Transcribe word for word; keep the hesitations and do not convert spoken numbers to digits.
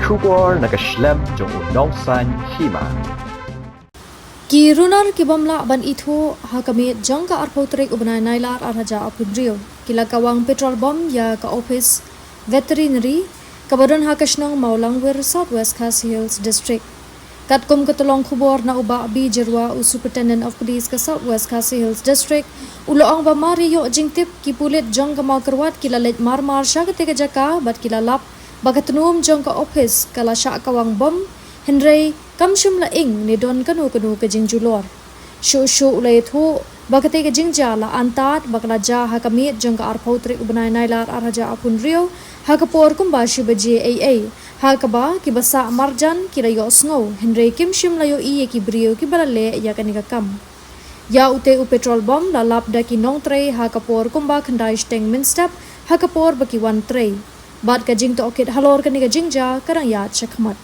Khubor na ka shlem jong u nongsan hima. Ki runar ki bym lah ban ithuh ha ka miet jong ka arphew tarik u bnai Nailar arhajar arphew hynriew ki la kawang petrol bomb ïa ka office veterinary kaba don ha ka shnong Mawlangwir, South West Khasi Hills District. Katkum ka tyllong khubor na u Bah B Jyrwa, u Superintendent of Police ka South West Khasi Hills District, u la ong ba mar ïa ïoh jingtip, ki pulit jong ka Mawkyrwat ki la leit marmar sha katei ka jaka bad ki la lap ba ka tnum jong ka office ka la shah kawang bomb, hynrei kam shym la ing ne don kano kano ka jingjulor. Shuh shuh u la ïathuh ba katei ka jingjia la antad ba ka la jia ha ka miet jong ka arphew tarik u bnai Nailar arhajar arphew hynriew ha ka por kumba shi baje eiei, ha kaba kiba sah marjan ki la ïohsngew, hynrei kim shym la ïohi ïa ki briew kiba la leh ïa kane ka kam. Ïa utei u petrol bomb la lap da ki nongtrei ha ka por kumba khyndai shiteng mynstep, ha ka por ba ki wan trei. Bad ka jingtohkit halor kane ka jingjia ka dang ïaid shakhmat.